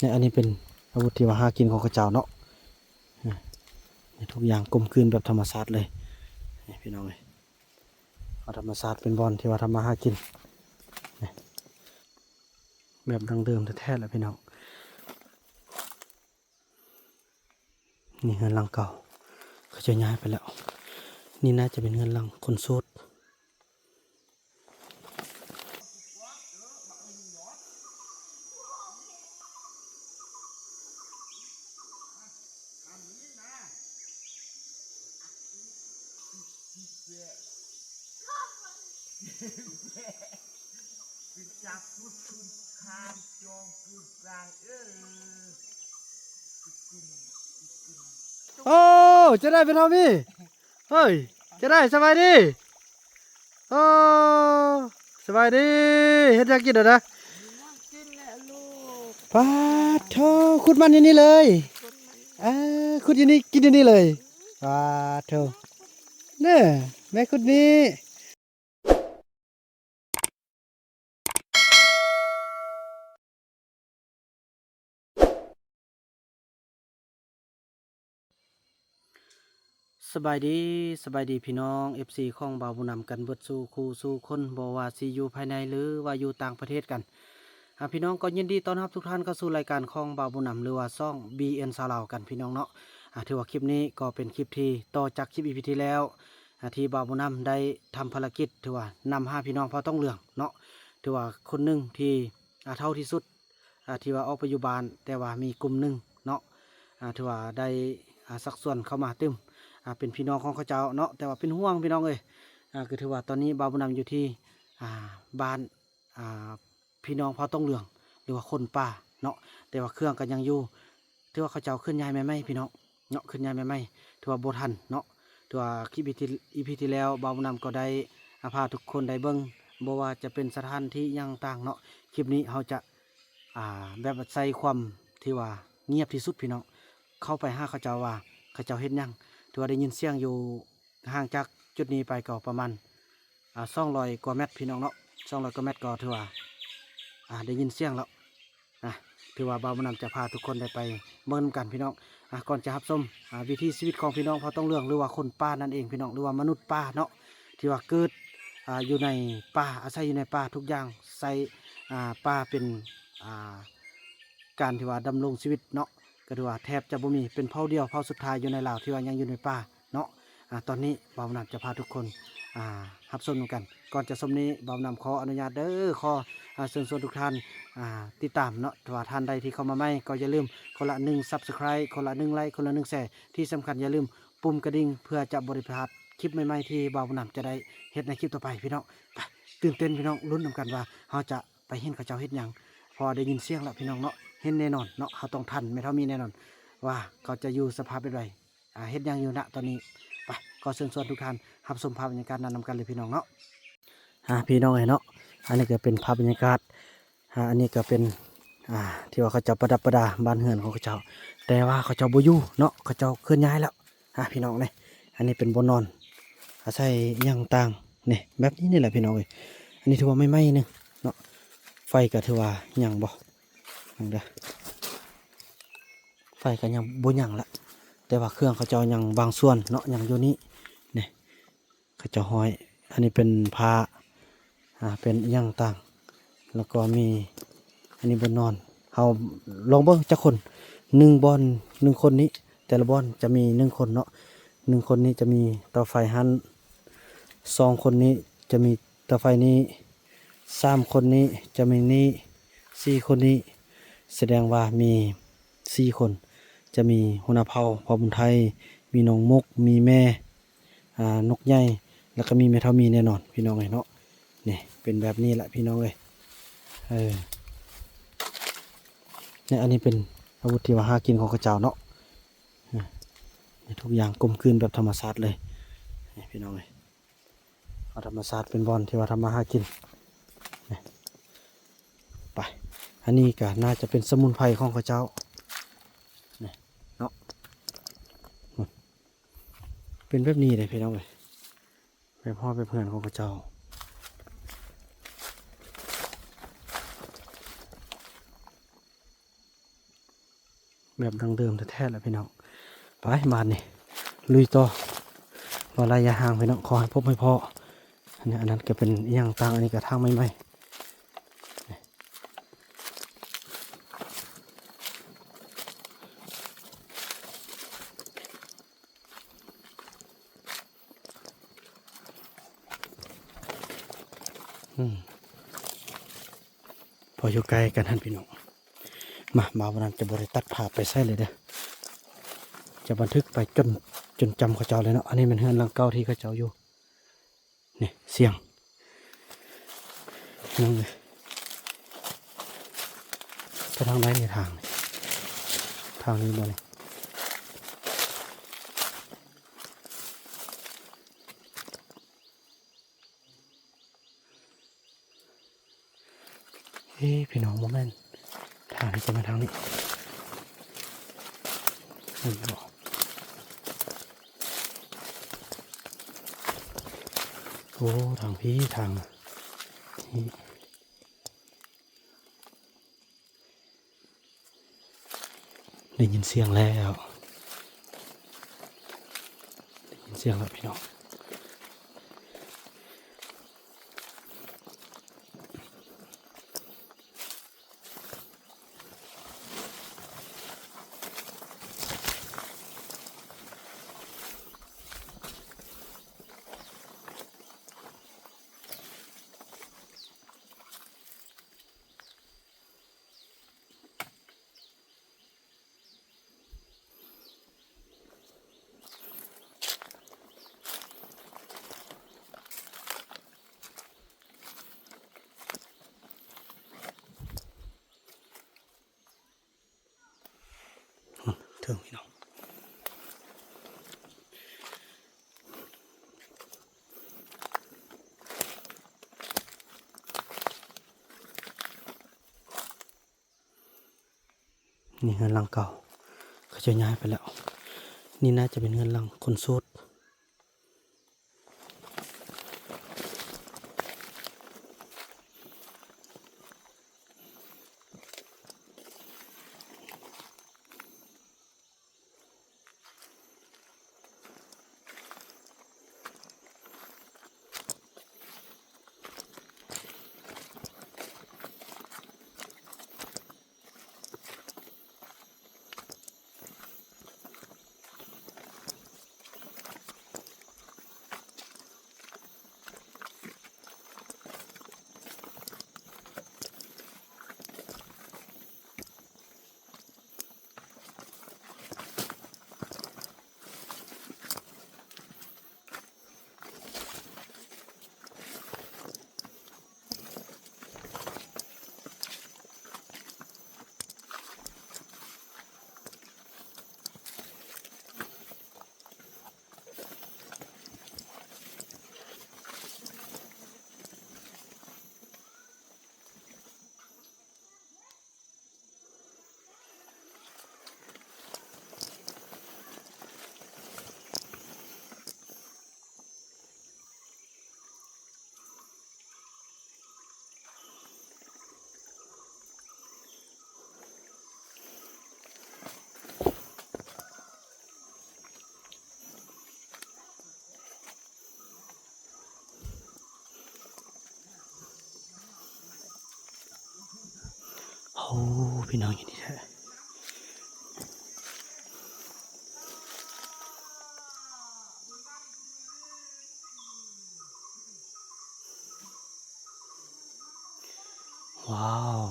ນີ້ ອັນນີ້ເປັນອາວຸດທີ່ວ່າຫາກິນຂອງເຂົາເຈົ້າເນາະ. ນີ້ ທຸກຢ່າງກົມກືນແບບທຳມະຊາດເລີຍ ນີ້ ພີ່ນ້ອງເອີຍ. ເອົາທຳມະຊາດເປັນບ່ອນທີ່ວ່າທຳມາຫາກິນ ແບບດັ້ງເດີມແທ້ໆແຫຼະພີ່ນ້ອງ. ນີ້ເຮືອນຫຼັງເກົ່າ ເຂົາເຈົ້າຍ້າຍໄປແລ້ວ. ນີ້ໜ້າຈະເປັນເຮືອນຫຼັງຄົນໂສດ. ໂອ້ ຈະໄດ້ເປັນເຮົາມີ ເຮີ້ຍ ຈະໄດ້ ສະບາຍດີ. ໂອ້ ສະບາຍດີ ເຮັດຫຍັງກິນແລ້ວນະ? ປາດໂທ້ ຂຸດມັນຢູ່ນີ້ເລີຍ. ເອີ ຂຸດຢູ່ນີ້ ກິນຢູ່ນີ້ເລີຍ. ປາດໂທ້ ເນີ ແມ່ຂຸດນີ້. ສະບາຍດີ ສະບາຍດີພີ່ນ້ອງ ເອັຟຊີ ຂອງບ່າວບຸນນຳກັນເບິດສູ່ຄູ່ສູ່ຄົນ ບໍ່ວ່າຊິຢູ່ພາຍໃນ ຫຼືວ່າຢູ່ຕ່າງປະເທດກັນ. ອາ ພີ່ນ້ອງກໍຍິນດີຕ້ອນຮັບທຸກທ່ານເຂົ້າສູ່ລາຍການຂອງບ່າວບຸນນຳ ຫຼືວ່າຊ່ອງ ບີເອັນ ຊາວລາວກັນ ພີ່ນ້ອງເນາະ. ອາ ຖືວ່າຄລິບນີ້ກໍເປັນຄລິບທີ່ຕໍ່ຈາກຄລິບ ອີພີ ທີ່ແລ້ວ ອາ ທີ່ບ່າວບຸນນຳໄດ້ທຳພາລະກິດ ຖືວ່ານຳຫາພີ່ນ້ອງເຜົ່າຕອງເຫຼືອງເນາະ ຖືວ່າຄົນໜຶ່ງທີ່ ອາ ເຖົ້າທີ່ສຸດ ອາ ທີ່ວ່າອອກໄປຢູ່ບ້ານ ແຕ່ວ່າມີກຸ່ມໜຶ່ງເນາະ ອາ ຖືວ່າໄດ້ ອາ ຊັກຊວນເຂົ້າມາຕື່ມ ອາ ເປັນພີ່ນ້ອງຂອງເຂົາເຈົ້າເນາະ ແຕ່ວ່າເປັນຫ່ວງພີ່ນ້ອງເອີຍ. ອາ ກໍຖືວ່າຕອນນີ້ບ່າວບຸນນຳຢູ່ທີ່ ອາ ບ້ານ ອາ ພີ່ນ້ອງເຜົ່າຕອງເຫຼືອງ ຫຼືວ່າຄົນປ່າເນາະ ແຕ່ວ່າເຄື່ອງກໍຍັງຢູ່ ຖືວ່າເຂົາເຈົ້າເຄື່ອນຍ້າຍໃໝ່ໆ ພີ່ນ້ອງເນາະ ເຄື່ອນຍ້າຍໃໝ່ໆ ຖືວ່າບໍ່ທັນເນາະ. ຖືວ່າຄລິບ ອີພີ ທີ່ແລ້ວ ບ່າວບຸນນຳກໍໄດ້ ອາ ພາທຸກຄົນໄດ້ເບິ່ງ ບໍ່ວ່າຈະເປັນສະຖານທີ່ຫຍັງຕ່າງເນາະ. ຄລິບນີ້ເຮົາຈະ ອາ ແບບວ່າໃຊ້ຄວາມທີ່ວ່າງຽບທີ່ສຸດ ພີ່ນ້ອງ ເຂົ້າໄປຫາເຂົາເຈົ້າວ່າເຂົາເຈົ້າເຮັດຫຍັງ. ຖືວ່າໄດ້ຍິນສຽງຢູ່ ຫ່າງຈາກຈຸດນີ້ໄປກໍປະມານ ອາ ສອງຮ້ອຍກວ່າແມັດ ພີ່ນ້ອງເນາະ ສອງຮ້ອຍກວ່າແມັດ ກໍຖືວ່າ ອາ ໄດ້ຍິນສຽງແລ້ວ ນະ. ຖືວ່າບ່າວບຸນນຳຈະພາທຸກຄົນໄດ້ໄປເບິ່ງນຳກັນ ພີ່ນ້ອງ. ອາ ກ່ອນຈະຮັບຊົມ ອາ ວິຖີຊີວິດຂອງພີ່ນ້ອງເຜົ່າຕອງເຫຼືອງ ຫຼືວ່າຄົນປ່ານັ້ນເອງ ພີ່ນ້ອງ ຫຼືວ່າມະນຸດປ່າເນາະ ທີ່ວ່າເກີດ ອາ ຢູ່ໃນປ່າ ອາໄສຢູ່ໃນປ່າ ທຸກຢ່າງໃຊ້ ອາ ປ່າເປັນ ອາ ການທີ່ວ່າດຳລົງຊີວິດເນາະ ກໍຖືວ່າແທບຈະບໍ່ມີ ເປັນເຜົ່າດຽວ ເຜົ່າສຸດທ້າຍຢູ່ໃນລາວທີ່ວ່າຍັງຢູ່ໃນປ່າເນາະ. ອາ ຕອນນີ້ບ່າວນຳຈະພາທຸກຄົນ ອາ ຮັບຊົມນຳກັນ. ກ່ອນຈະຊົມນີ້ ບ່າວນຳຂໍອະນຸຍາດເດີ ຂໍ ອາ ເຊີນຊວນທຸກທ່ານ ອາ ຕິດຕາມເນາະ ຖ້າວ່າທ່ານໃດທີ່ເຂົ້າມາໃໝ່ ກໍຢ່າລືມຄົນລະໜຶ່ງ Subscribe ຄົນລະໜຶ່ງ Like ຄົນລະໜຶ່ງ Share ທີ່ສຳຄັນຢ່າລືມປຸ່ມກະດິ່ງ ເພື່ອຈະບໍ່ໄດ້ພາດຄລິບໃໝ່ໆ ທີ່ບ່າວນຳຈະໄດ້ເຮັດໃນຄລິບຕໍ່ໄປ ພີ່ນ້ອງ. ໄປ ຕື່ນເຕັ້ນ ພີ່ນ້ອງ ລຸ້ນນຳກັນວ່າເຮົາຈະ ໄປເຫັນເຂົາເຈົ້າເຮັດຫຍັງ ເພາະວ່າໄດ້ຍິນສຽງແລ້ວ ພີ່ນ້ອງເນາະ ເຫັນແນ່ນອນເນາະ. ເຮົາຕ້ອງທັນແມ່ເຖົ້າມີແນ່ນອນວ່າເຂົາຈະຢູ່ສະພາບແບບໃດ ອາ ເຮັດຫຍັງຢູ່ນະຕອນນີ້. ໄປ ຂໍເຊີນຊວນທຸກທ່ານຮັບຊົມພາບບັນຍາກາດນັ້ນນຳກັນເລີຍ ພີ່ນ້ອງເນາະ. ອາ ພີ່ນ້ອງເອີຍເນາະ ອັນນີ້ກໍເປັນພາບບັນຍາກາດ ອາ ອັນນີ້ກໍເປັນ ອາ ທີ່ວ່າເຂົາເຈົ້າປະດັບປະດາບ້ານເຮືອນຂອງເຂົາເຈົ້າ ແຕ່ວ່າເຂົາເຈົ້າບໍ່ຢູ່ເນາະ ເຂົາເຈົ້າເຄື່ອນຍ້າຍແລ້ວ. ອາ ພີ່ນ້ອງເອີຍ ອັນນີ້ເປັນບ່ອນນອນອາໄສຫຍັງຕ່າງ ນີ້ ແບບນີ້ນີ້ແຫຼະ ພີ່ນ້ອງເອີຍ. ອັນນີ້ຖືວ່າໃໝ່ໆໜຶ່ງເນາະ ໄຟກໍຖືວ່າຍັງບໍ່ ຍັງເດີ ໄຟກໍຍັງບໍ່ຍັງລະ ແຕ່ວ່າເຄື່ອງເຂົາເຈົ້າຍັງບາງສ່ວນເນາະ ຍັງຢູ່ນີ້ ນີ້ ເຂົາເຈົ້າຫ້ອຍ ອັນນີ້ເປັນຜ້າ ອາ ເປັນອີ່ຫຍັງຕ່າງ ແລ້ວກໍມີ ອັນນີ້ບ່ອນນອນ ເຮົາລອງເບິ່ງຈັກຄົນ ໜຶ່ງບ່ອນ ໜຶ່ງຄົນນີ້ ແຕ່ລະບ່ອນຈະມີໜຶ່ງຄົນເນາະ ໜຶ່ງຄົນນີ້ຈະມີເຕົາໄຟຫັ້ນ ສອງຄົນນີ້ຈະມີເຕົາໄຟນີ້ ສາມຄົນນີ້ຈະມີນີ້ ສີ່ຄົນນີ້ ສະແດງວ່າມີສີ່ຄົນ ຈະມີຫົວໜ້າເຜົ່າ ພໍ່ບຸນໄທ ມີນ້ອງມຸກ ມີແມ່ ອ່າ ນົກໃຫຍ່ ແລ້ວກໍມີແມ່ເຖົ້າມີແນ່ນອນ ພີ່ນ້ອງເອີຍເນາະ. ນີ້ເປັນແບບນີ້ລະ ພີ່ນ້ອງເອີຍ ເອີ ນີ້ ອັນນີ້ເປັນອາວຸດທີ່ວ່າຫາກິນຂອງເຂົາເຈົ້າເນາະ. ນີ້ ທຸກຢ່າງກົມກືນແບບທຳມະຊາດເລີຍ ນີ້ ພີ່ນ້ອງເອີຍ ເອົາທຳມະຊາດເປັນບ່ອນທີ່ວ່າທຳມາຫາກິນ ນີ້ ໄປ ອັນນີ້ກໍໜ້າຈະເປັນສະໝຸນໄພຂອງເຂົາເຈົ້າ ນີ້ເນາະ ເປັນແບບນີ້ເດ້ ພີ່ນ້ອງເອີຍ ແບບຮອດແບບເຮືອນຂອງເຂົາເຈົ້າ. ບບ ແບບດັ້ງເດີມແທ້ໆແຫຼະພີ່ນ້ອງ. ໄປບາດນີ້ລຸຍຕໍ່ ບໍ່ໄລຢ່າຫ່າງພີ່ນ້ອງ ຂໍໃຫ້ພົບໃຫ້ພໍ້. ອັນນີ້ ອັນນັ້ນກໍເປັນອີ່ຫຍັງຕ່າງ ອັນນີ້ກໍທາງໃໝ່ໆ. ອືມ ພໍຢູ່ໃກ້ກັນຫັ້ນພີ່ນ້ອງ. ມາ ບ່າວບຸນນຳຈະບໍ່ໄດ້ຕັດພາບໄປໃສເລີຍເດີ້ ຈະບັນທຶກໄປຈົນ ຈົນຈຳເຂົາເຈົ້າເລີຍເນາະ. ອັນນີ້ແມ່ນເຮືອນຫຼັງເກົ່າທີ່ເຂົາເຈົ້າຢູ່. ນີ້ ສຽງ ພີ່ນ້ອງເອີຍ ໄປທາງໃດນີ້ ທາງນີ້ ທາງນີ້ບໍ່ນີ້? ເອີ ພີ່ນ້ອງ ບໍ່ແມ່ນ ທາງນີ້ ຈະມາທາງນີ້ ແມ່ນບໍ່? ໂອ້ ທາງພີ້ ທາງ ໄດ້ຍິນສຽງແລ້ວ ໄດ້ຍິນສຽງແລ້ວພີ່ນ້ອງ. ເຖິງພີ່ນ້ອງ ນີ້ເຮືອນຫຼັງເກົ່າ ເຂົາເຈົ້າຍ້າຍໄປແລ້ວ. ນີ້ໜ້າຈະເປັນເຮືອນຫຼັງຄົນໂສດ. ໂອ້ ພີ່ນ້ອງ ອີ່ຫຼີແທ້. ວ້າວ.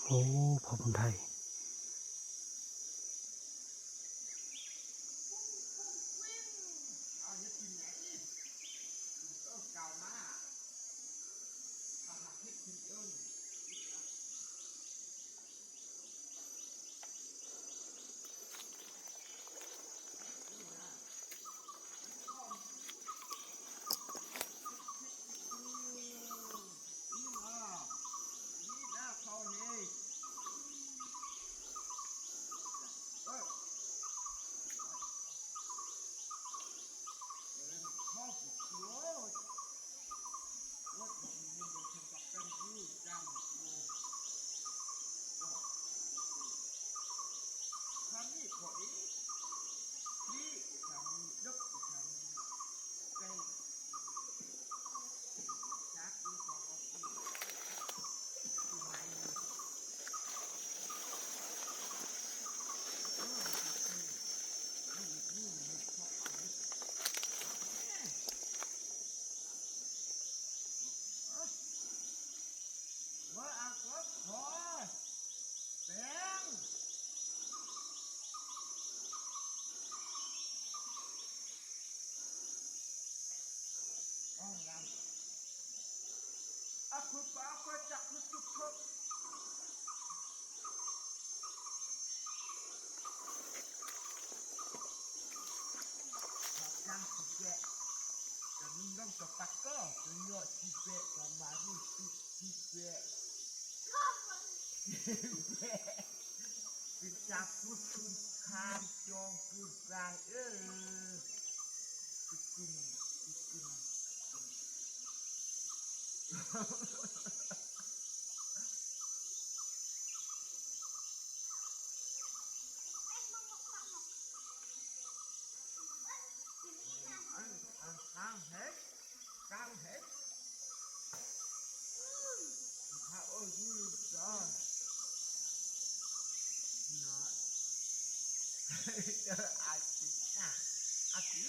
ໂອ້ ພໍ່ບຸນໄທ. ໂ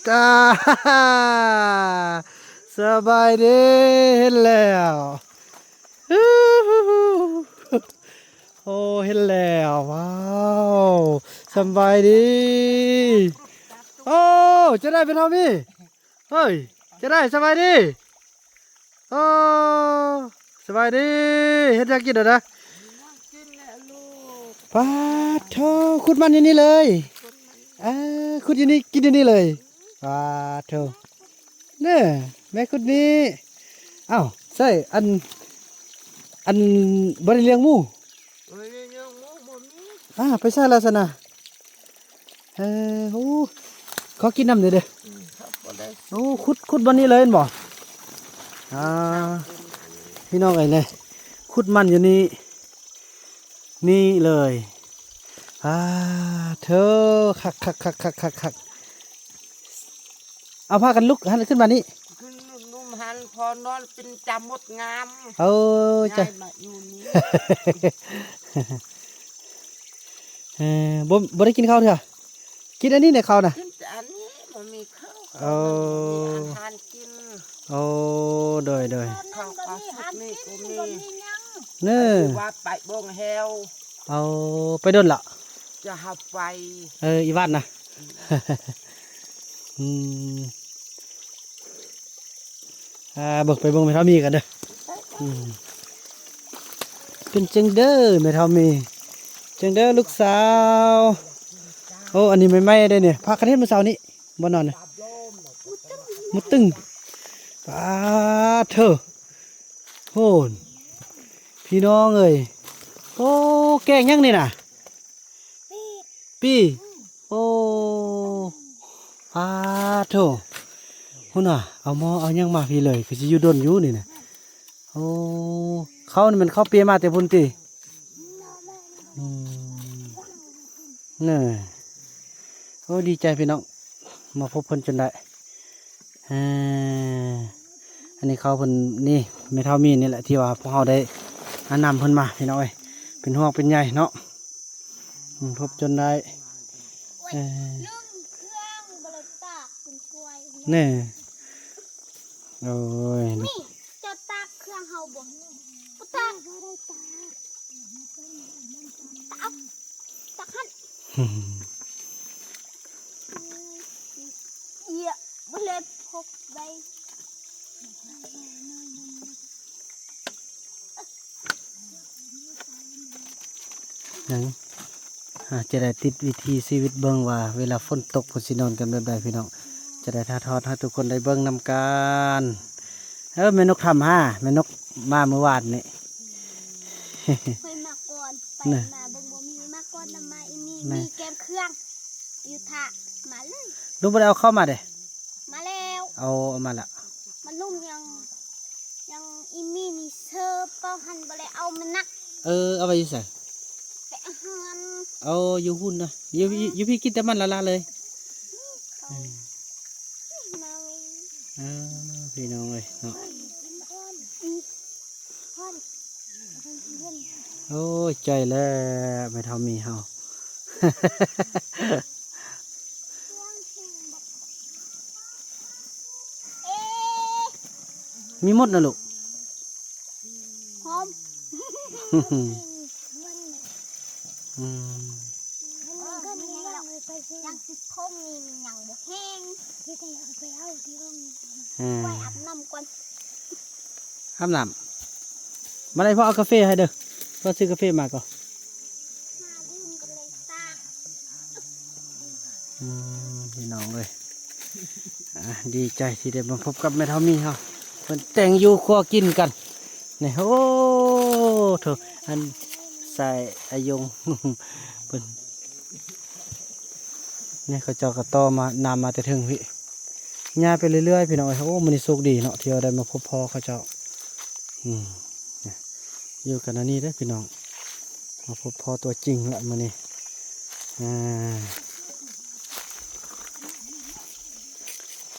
ກາ ສະບາຍດີ ເຫັນແລ້ວ ໂອ້ ເຫັນແລ້ວ ວ້າວ ສະບາຍດີ ໂອ້ ຈັ່ງໃດເປັນເຮົາມີ ເຮີ້ຍ ຈັ່ງໃດ ສະບາຍດີ ໂອ້ ສະບາຍດີ ເຮັດຫຍັງກິນແລ້ວນະ ປາດໂທ້ ຂຸດມັນຢູ່ນີ້ເລີຍ ເອີ ຂຸດຢູ່ນີ້ ກິນຢູ່ນີ້ເລີຍ ປາດໂທ້ ເດີ ແມ່ຂຸດນີ້ ອ້າວ ໃສ່ ອັນ ອັນ ບໍ່ໄດ້ລ້ຽງໝູ ບໍ່ໄດ້ລ້ຽງໝູ ບໍ່ມີ ອ້າ ໄປໃສລະຊັ້ນນະ ເອີ ໂອ້ ຂໍກິນນ້ຳແດ່ເດີ ອືມ ໂອ້ ຂຸດ ຂຸດບ່ອນນີ້ເລີຍແມ່ນບໍ່ ອ່າ ພີ່ນ້ອງເອີຍ ແນ່ ຂຸດມັນຢູ່ນີ້ ນີ້ເລີຍ ປາໂທ້ ຄັກໆໆໆໆ ເອົາພາກັນລຸກຫັ້ນ ຂຶ້ນມານີ້ ຂຶ້ນນຸ່ມຫັ້ນ ພໍນອນເປັນຈາມົດງາມ ເອີ ຈະ ຍ້າຍມາຢູ່ນີ້ ເອີ ບໍ່ ບໍ່ໄດ້ກິນເຂົ້າເທື່ອ ກິນອັນນີ້ແຫຼະເຂົ້ານະ ກິນແຕ່ອັນນີ້ ບໍ່ມີເຂົ້າ ເອີ ບໍ່ມີອາຫານກິນ ໂອ້ ໂດຍໆ ເຂົ້າກໍຊຸດນີ້ກໍມີ ບໍ່ມີຫຍັງ ເນີ ວ່າໄປບົງແຮວ ເອົາ ໄປດົນລະ ຈະຫາໄປ ເອີ ອີຫວັນນະ ອືມ ອືມ ອ່າ ເບິ່ງ ໄປເບິ່ງແມ່ເຖົ້າມີກັນເດີ ອືມ ເປັນຈັ່ງເດີແມ່ເຖົ້າມີ ຈັ່ງເດີລູກສາວ ໂອ້ ອັນນີ້ໃໝ່ໆເດ້ນີ້ ພາກັນເຮັດມື້ເຊົ້ານີ້ ບໍ່ນອນນະ ມຸດຕຶງ ປາດເທີ ໂອ້ ພີ່ນ້ອງເອີຍ ໂອ້ ແກງຫຍັງນີ້ນະ? ປີ້ ໂອ້ ປາດໂທ້ ພຸ້ນນະ ເອົາໝໍ້ເອົາຫຍັງມາພີ້ເລີຍ ຄືຊິຢູ່ດົນຢູ່ນີ້ນະ ໂອ້ ເຂົ້ານີ້ແມ່ນເຂົ້າເປມາແຕ່ພຸ້ນຕິ? ອືມ ເນີ ໂອ້ ດີໃຈພີ່ນ້ອງ ມາພົບເພິ່ນຈົນໄດ້ ເອີ ອັນນີ້ເຂົ້າເພິ່ນ ນີ້ແມ່ເຖົ້າມີນີ້ແຫຼະ ທີ່ວ່າພວກເຮົາໄດ້ ອາ ນຳເພິ່ນມາພີ່ນ້ອງເອີຍ ເປັນຫ່ວງເປັນໃຍເນາະ ອືມ ພົບຈົນໄດ້ ເອີ ລືມເຄື່ອງ ບໍ່ໄດ້ຕາກເປັນຖ້ວຍ ແນ່ ໂອ້ຍ ນີ້ ເຈົ້າຕາກເຄື່ອງເຮົາບໍ່? ບໍ່ຕາກ ຕາກ ຕາກຫັ້ນ ເອີຍ ບໍ່ເລັບ ຫົກໃບ ຫຍັງ ຫາຈະໄດ້ຕິດວິຖີຊີວິດເບິ່ງວ່າ ເວລາຝົນຕົກເພິ່ນຊິນອນກັນແບບໃດພີ່ນ້ອງ ຈະໄດ້ຖ່າຍທອດໃຫ້ທຸກຄົນໄດ້ເບິ່ງນຳກັນ ເອີ ແມ່ນົກຖາມຫາ ແມ່ນົກມາມື້ວານນີ້ ຂ້ອຍມາກ່ອນ ໄປ ນະ ມາເບິ່ງບໍ່ມີ ມາກ່ອນນຳ ມາອີ່ນີ້ ນະ ມີແກມເຄື່ອງ ຢູ່ຖ້າ ມາເລີຍ ລູກບໍ່ໄດ້ເອົາເຂົ້າມາເດ້ ມາແລ້ວ ເອົາ ເອົາມາລະ ມາລຸມຍັງ ຍັງອີ່ມີນີ້ເຊີເປົ່າຫັ້ນ ບໍ່ໄດ້ເອົາມານັກ ເອີ ເອົາໄວ້ຢູ່ໃສ? ໄປເຮືອນ ເອົາຢູ່ຫຸ້ນນະ ຢູ່ ຢູ່ພີ້ກິນແຕ່ມັນລະໆເລີຍ ເອີ ພີ່ນ້ອງເອີຍເນາະ ໂອ້ຍ ຈ່ອຍແລ້ວແມ່ເຖົ້າມີເຮົາ ມີມົດນະລູກ ຫອມ ອືມ ຍັງສິບໂມງນີ້ມັນຍັງບໍ່ແຫ້ງ ເອີ ໄປອາບນ້ຳກ່ອນ ອາບນ້ຳ ມາໄດ້ ພໍ່ເອົາກາເຟໃຫ້ເດີ ພໍ່ຊື້ກາເຟມາກ່ອນ. ອືມ ພີ່ນ້ອງເອີຍ ອ່າ ດີໃຈທີ່ໄດ້ມາພົບກັບແມ່ເຖົ້າມີເຮົາ ເພິ່ນແຕ່ງຢູ່ຄົວກິນກັນນີ້. ໂອ້ ໂທ້ ອັນສາຍອາຍົງ ເພິ່ນ ນີ້ເຂົາເຈົ້າກໍຕໍ່ມາ ນ້ຳມາແຕ່ເທິງພີ້ ຍ່າງໄປເລື້ອຍໆ ພີ່ນ້ອງເອີຍ. ໂອ້ ມື້ນີ້ໂຊກດີເນາະ ທີ່ວ່າໄດ້ມາພົບພໍ້ເຂົາເຈົ້າ. ອືມ ຢູ່ກັນອັນນີ້ເດີພີ່ນ້ອງ ມາພົບພໍ້ຕົວຈິງລະມື້ນີ້. ອ່າ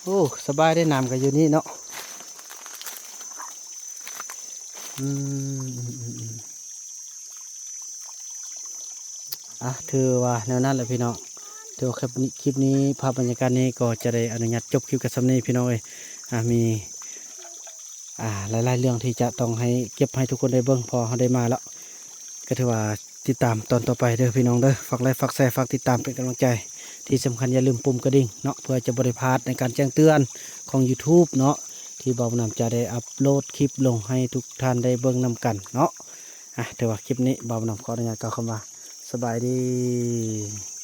ໂອ້ ສະບາຍເດ້ ນ້ຳກໍຢູ່ນີ້ເນາະ. ອືມ ອືມ ອືມ ອືມ. ອ່ະ ຖືວ່າແນວນັ້ນແຫຼະພີ່ນ້ອງ ຖືວ່າຄລິບນີ້ ຄລິບນີ້ ພາບບັນຍາກາດນີ້ກໍຈະໄດ້ອະນຸຍາດຈົບຄລິບກັນສ່ຳນີ້ພີ່ນ້ອງເອີຍ. ອ່າ ມີ ອ່າ ຫຼາຍໆເລື່ອງທີ່ຈະຕ້ອງໃຫ້ເກັບໃຫ້ທຸກຄົນໄດ້ເບິ່ງ ເພາະເຮົາໄດ້ມາແລ້ວ ກໍຖືວ່າຕິດຕາມຕອນຕໍ່ໄປເດີພີ່ນ້ອງເດີ. ຝາກໄລ ຝາກແຊ ຝາກຕິດຕາມເປັນກຳລັງໃຈ ທີ່ສຳຄັນຢ່າລືມປຸ່ມກະດິ່ງເນາະ ເພື່ອຈະບໍ່ໄດ້ພາດໃນການແຈ້ງເຕືອນຂອງ YouTube ເນາະ ທີ່ບ່າວບຸນນຳຈະໄດ້ອັບໂຫຼດຄລິບລົງໃຫ້ທຸກທ່ານໄດ້ເບິ່ງນຳກັນເນາະ. ອ່ະ ຖືວ່າຄລິບນີ້ບ່າວບຸນນຳຂໍອະນຸຍາດກ່າວຄຳວ່າ ສະບາຍດີ.